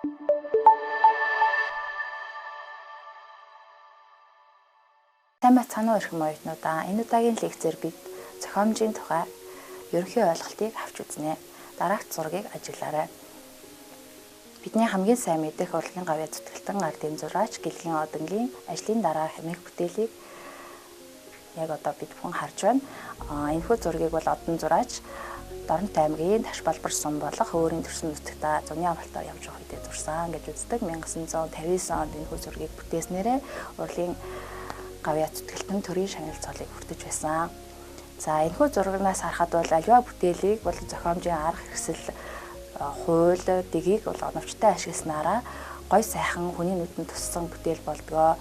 Сайн байцгаана уу эрхэм оюутнуудаа. Энэ удаагийн лекцээр бид зохиомжийн тухай ерөнхий ойлголтыг авч үзнэ. Дараах зургийг ажиглаарай. Бидний хамгийн сайн мэдэх урлагийн гавьяа зүтгэлтэн ардын зураач Гэлгийн Одонгийн ажлын дараа хэмээх бүтээлийг яг одоо бид бүхэн харж байна. Энэхүү зургийг бол Одон зураач Дорнот аймгийн Ташбалбар сум болох өөрийн төрсөн нутагта зуны авралтаар явж байгаа үедээ зурсан гэж үздэг. 1959 онд энэхүү зургийг бүтээснээрээ урлагийн гавьяа зүтгэлтэн төрийн шагнал цолыг хүртэж байсан. За энэхүү зурагнаас харахад бол аливаа бүтээлийг бол зохиомжийн арга хэрэгсэл, хууль, дэгийг бол оновчтой ашигласнараа гой сайхан хүний нүдэнд туссан бүтээл болдгоо.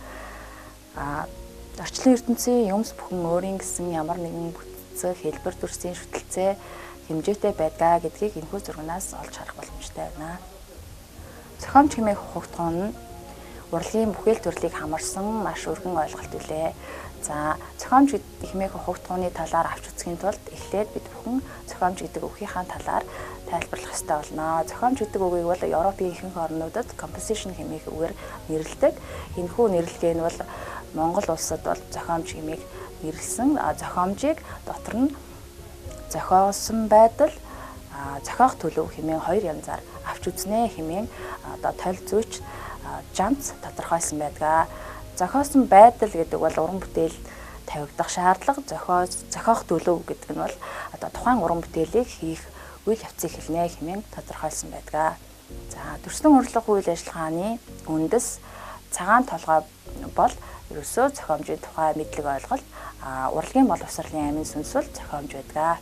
Орчлон ертөнцийн юмс бүхэн өөрийн гэсэн ямар нэгэн бүтцэг, хэлбэр дүрсийн шүтэлцээ хэмжээтэй байдгаа гэдгийг энэхүү зурагнаас олж харах боломжтой байна. Зохиомж хэмээх хугацаанд нь урлагийн бүхэл төрлийг хамарсан маш өргөн ойлголт үлээ. За зохиомж хэмээх хугацааны талаар авч үзэхийн тулд эхлээд бид бүхэн зохиомж гэдэг үгийнхаа талаар тайлбарлах ёстой болно. Зохиомж гэдэг үгийг бол Европын ихэнх орнуудад composition хэмээх үгээр нэрлэдэг. Энэхүү нэрлэгээ нь бол Монгол улсад бол зохиомж хэмээх нэрлэсэн. Зохиомжийг дотор нь зохиосон байдал, зохиох төлөв хэмээн хоёр янзаар авч үзнэ хэмээн одоо толь зүйч Жанц тодорхойлсон байдаг. Зохиосон байдал гэдэг бол уран бүтээл тавигдах шаардлага, зохиох төлөв гэдэг нь бол одоо тухайн уран бүтээлийг хийх үйл явцыг хэлнэ хэмээн тодорхойлсон байдаг. За төрсөн урлаг үйл ажиллагааны үндэс цагаан толгой бол ерөөсөө зохиомжийн тухай мэдлэг ойлголт, урлагийн боловсролын амин сүнс бол зохиомж байдаг.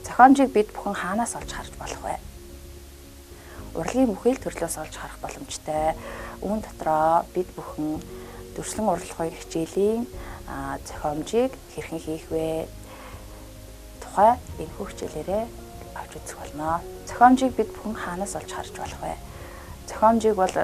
Зохиомжийг бид бүхэн хаанаас олж харж болох вэ? Урлагийн бүхэл төрлөөс олж харах боломжтой. Үүн дотроо бид бүхэн төрсөн урлагийн хичээлийн зохиомжийг хэрхэн хийх вэ? Тухай энэхүү хичээлээрээ авч үзэх болно. Зохиомжийг бид бүхэн хаанаас олж харж болох вэ? Зохиомжийг бол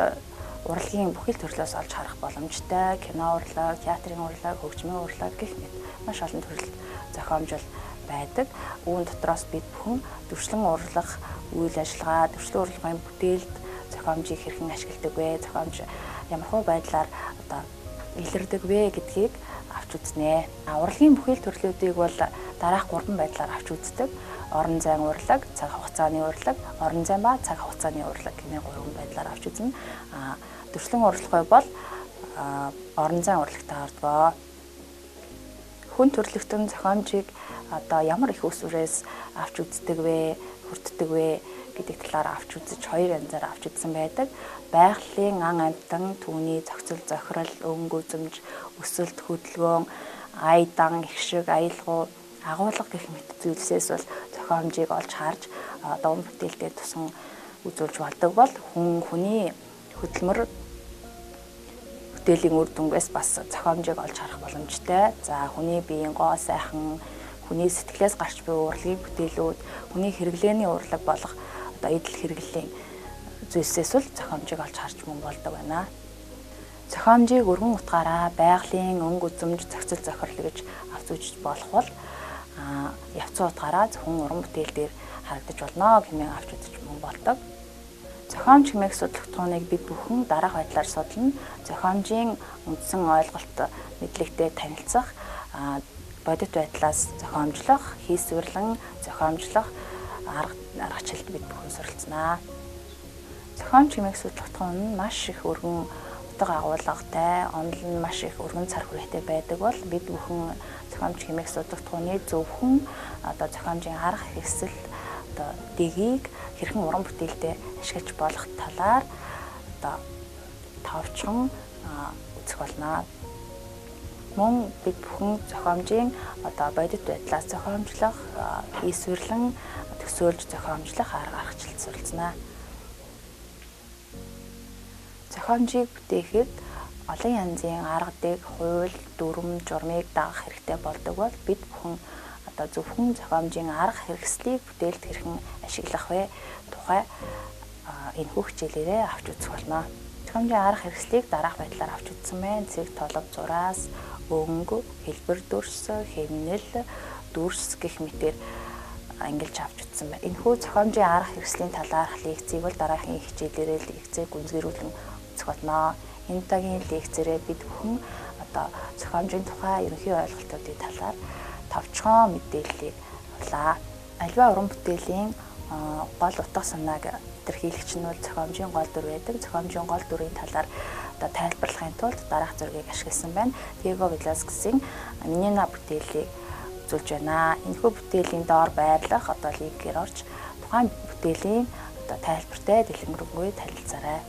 урлагийн бүхэл төрлөөс олж харах боломжтой. Кино урлаг, театрын урлаг, хөгжмийн урлаг гэх мэт маш олон төрөл зохиомж бол байдаг. Үүн дотроос бид бүхэн төрсөн урлаг үйл ажиллагаа, төрсөн урлагийн бүтээлд зохиомжийг хэрхэн ашигладаг вэ? Зохиомж ямархуу байдлаар одоо илэрдэг вэ гэдгийг авч үзнэ. Урлагийн бүхэл төрлүүдийг бол дараах гурван байдлаар авч үздэг. Орон зайн урлаг, цаг хугацааны урлаг, орон зайн ба цаг хугацааны урлаг гэмээр гурван байдлаар авч үзнэ. Төрсөн урлагыг бол орон зайн урлагтай ордгоо. Хүн төрлөختөн зохиомжийг одоо ямар их усүрээс авч үздэг вэ, хүртдэг вэ гэдэг талаар авч үзэж хоёр янзаар авч үзсэн байдаг. Байгалийн ан амьтан, түүний зохицол зохирол, өнгө үзэмж, өсөлт, хөдөлгөөн, ая дан, их шиг, аялгау, агуулга гэх мэт зүйлсээс бол зохиомжийг олж харж одоо уран бүтээлдээ тусан үзүүлж болдог бол хүний хөдөлмөр бүтээлийн үр дүнгээс бас зохиомжийг олж харах боломжтой. За хүний биеийн гоо сайхан, хүний сэтгэлээс гарч буй урлагийн бүтээлүүд, хүний хэрэглээний урлаг болох одоо эдэл хэрэглэлийн зүйлсээс бол зохиомжийг олж харж мөн болдог байна. Зохиомжийг өргөн утгаараа байгалийн өнгө үзэмж, зохицол зохирол гэж авч үзэж болох бол явцсан утгаараа зөвхөн уран бүтээл дээр харагдаж болно хэмээн авч үзэж мөн болдог. Зохиомж хэмээх судлагдахууныг бид бүхэн дараах байдлаар судална. Зохиомжийн үндсэн ойлголт мэдлэгтэй танилцах, бодит байдлаас зохиомжлох, хийсвэрлэн зохиомжлох аргачлалд бид бүхэн суралцнаа. Зохиомж хэмээх судлагдахуун нь маш их өргөн утга агуулгатай, онол нь маш их өргөн цар хүрээтэй байдаг бол бид бүхэн зохиомж хэмээх судлагдахууны зөвхөн одоо зохиомжийн арга хэрэгсэл одоо дэгийг хэрхэн уран бүтээлдээ ашиглаж болох талаар одоо товчхон үзэх болно. Мөн бид бүхэн зохиомжийн одоо бодит байдлаас зохиомжлох, хийсвэрлэн төсөөлж зохиомжлох арга аргачлалд суралцнаа. Зохиомжийг бүтээхэд олон янзын аргадыг, хууль, дүрэм, журмыг дагах хэрэгтэй болдог бол бид бүхэн одоо зөвхөн зохиомжийн арга хэрэгслийг бүтээлд хэрхэн ашиглах вэ тухай энэхүү хичээлээрээ авч үзэх болно. Зохиомжийн арга хэрэгслийг дараах байдлаар авч үзсэн байна. Цэг, толб, зураас, өнгө, хэлбэр дүрс, хэмнэл, дүрс гэх мэтээр ангилж авч үзсэн байна. Энэхүү зохиомжийн арга хэрэгслийн талаарх лекцийг бол дараагийн хичээлээрээ лекцээ гүнзгийрүүлэн үзэх болно. Энэ удаагийн лекцээрээ бид бүхэн одоо зохиомжийн тухай ерөнхий ойлголтуудын талаар товчхон мэдээллийг авлаа. Аливаа уран бүтээлийн гол утга санааг илэрхийлэгч нь бол зохиомжийн гол дүр байдаг. Зохиомжийн гол дүрийн талаар одоо тайлбарлахын тулд дараах зургийг ашигласан байна. Диего Веласкесийн Нина бүтээлийг үзүүлж байна. Энэхүү бүтээлийн доор байрлах одоо линкээр орж тухайн бүтээлийн одоо тайлбартай дэлгэрэнгүй танилцаарай.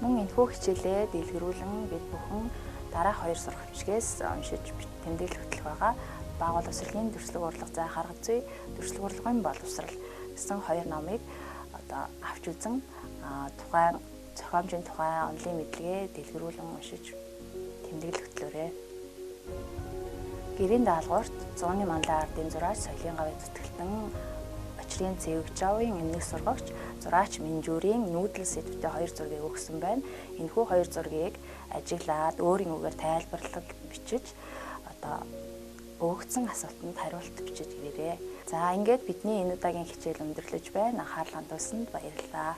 Мөн энэхүү хичээлээ дэлгэрүүлэн бид бүхэн дараах хоёр сурах бичгээс уншиж тэмдэглэл хөтлөх байгаа. Бага боловсролын дүрслэг урлаг заах арга зүй, дүрслэг урлагийн боловсрал гэсэн хоёр номыг одоо авч үзэн тухайн зохиомжийн тухай онолын мэдлэгээ дэлгэрүүлэн уншиж тэмдэглэл хөтлөөрэй. Гэрийн даалгаварт зууны манлай ардын зураач соёлын гавьяа зүтгэлтэн Очрын Цэвэгжавын эмнэг сургагч зураач Минжүүрийн нүүдэл сэдвтэй хоёр зургийг өгсөн байна. Энэхүү хоёр зургийг ажиглаад өөрийн үгээр тайлбарлал бичиж одоо өгөгдсөн асуултанд хариулт бичиж ирээрэй. За ингээд бидний энэ удаагийн хичээл өндөрлөж байна. Анхаарал хандуулсанд баярлалаа.